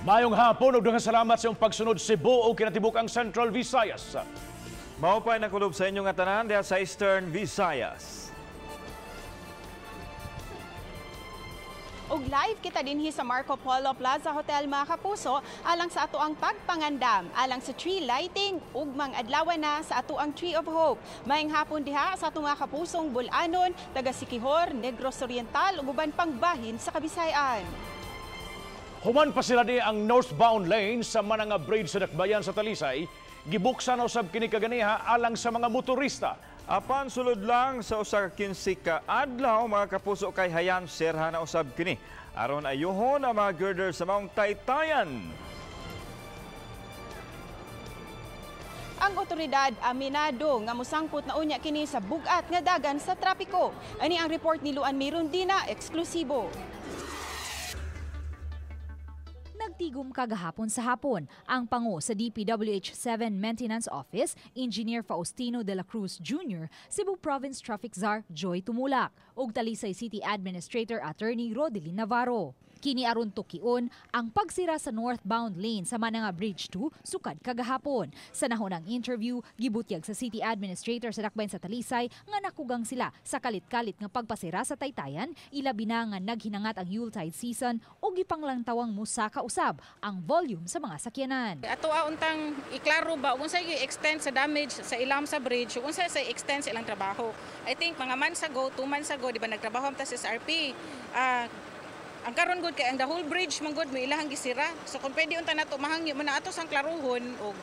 Maayong hapon ug daghang salamat sa inyong pagsunod, Cebu ug kinatibuk-ang Central Visayas. Maupay na kulob sa inyong tanan diha sa Eastern Visayas. Ug live kita dinhi sa Marco Polo Plaza Hotel, mga kapuso, alang sa ato ang pagpangandam, alang sa tree lighting ug mang-adlawan na sa ato ang Tree of Hope. Maayong hapon diha sa atong mga kapusong Bulanon, taga Siquijor, Negros Oriental ug uban pang bahin sa Kabisayan. Human pa sila di ang northbound lane sa Mananga Bridge sa Dakbayan sa Talisay, gibuksan na usab kini kaganiha alang sa mga motorista. Apan sulod lang sa usa ka 15 ka adlaw, mga kapuso, kay hayan serha na usab kini aron ayuhon ang mga girder sa maong taytayan. Ang otoridad aminado nga mosangpot na unya kini sa bug-at nga dagan sa trapiko. Ani ang report ni Luan Mirundina, eksklusibo. Nagtigum kagahapon sa hapon ang pango sa DPWH 7 Maintenance Office, Engineer Faustino de la Cruz Jr., Cebu Province Traffic Czar Joy Tumulak, ug Talisay City Administrator Attorney Rodelin Navarro. Kini aron tukion ang pagsira sa northbound lane sa Mananga Bridge 2 sukad kagahapon. Sa nahunang interview, gibutyag sa City Administrator sa Dakbayan sa Talisay nga nakugang sila sa kalit-kalit nga pagpasira sa taytayan, ilabi na nga naghinangat ang Yuletide season o gipanglantawang musaka usab ang volume sa mga sakyanan. Ato untang iklaro ba kung unsay extend sa damage sa ilam sa bridge, kung unsay sa extend sa ilang trabaho. I think mga months ago, 2 months ago, di ba nagtrabaho ta sa SRP. Ang karon gud kay ang the whole bridge man gud may ilahang gisira. So kung pwede unta nato mahangyo man na ato sang klaruhon og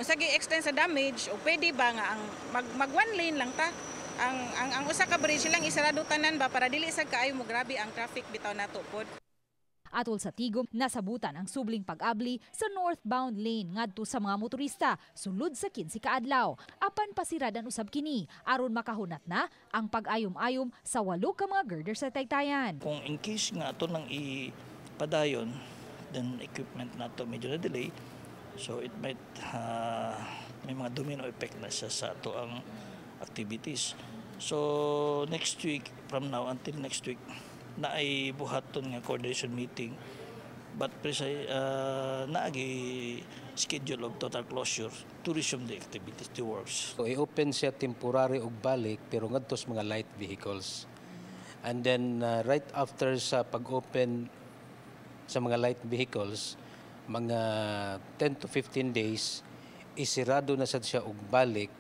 unsa gi extend sa damage o pwede ba nga ang mag one lane lang ta. Ang usa ka bridge lang isarado tanan ba para dili sad kaayo mo grabe ang traffic bitaw nato pod. Atol sa tigom, nasabutan ang subling pag-abli sa northbound lane ngadto sa mga motorista sulod sa 15 ka adlaw. Apan pasiradan usab kini aron makahunat na ang pag-ayom-ayom sa walo ka mga girder sa taytayan. Kung in case nga ato nang ipadayon, then equipment nato medyo na delay, so it might may mga domino effect na siya sa ato ang activities. So next week, from now until next week, na ay buhaton nga coordination meeting, but precise naagi schedule of total closure to resume the activities, the works. So i-open siya temporary og balik pero ngadto sa mga light vehicles. And then right after sa pag-open sa mga light vehicles, mga 10 to 15 days, isirado na sad siya og balik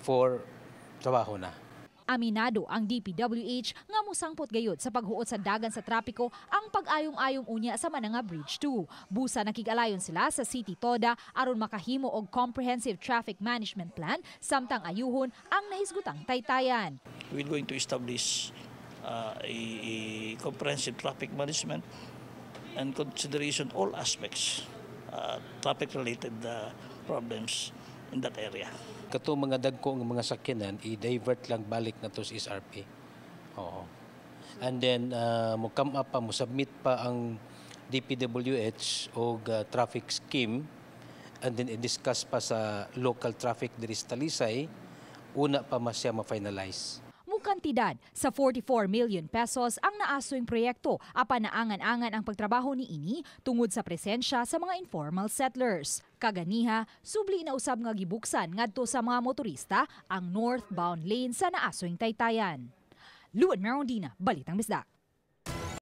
for trabaho na. Aminado ang DPWH nga mosangpot gayud sa paghuot sa dagan sa trapiko ang pag-ayom-ayom unya sa Mananga Bridge 2. Busa nakig-alayon sila sa City Toda aron makahimo og comprehensive traffic management plan samtang ayuhon ang nahisgutang taytayan. We're going to establish a comprehensive traffic management and consideration all aspects traffic related problems in that area. Kato mga dagko nga mga sakyanan i-divert lang balik na to sa SRP. Oo. And then mo come up pa, mo submit pa ang DPWH og traffic scheme and then i-discuss pa sa local traffic diri sa Talisay una pa mas siya ma-finalize. Mukantidad sa 44 million pesos ang naasoyng proyekto apan naangan-angan ang pagtrabaho ni ini tungod sa presensya sa mga informal settlers. Kaganiha, subli na usab nga gibuksan ngadto sa mga motorista ang northbound lane sa naasoyng taytayan. Luan Merondina, Balitang Bisdak.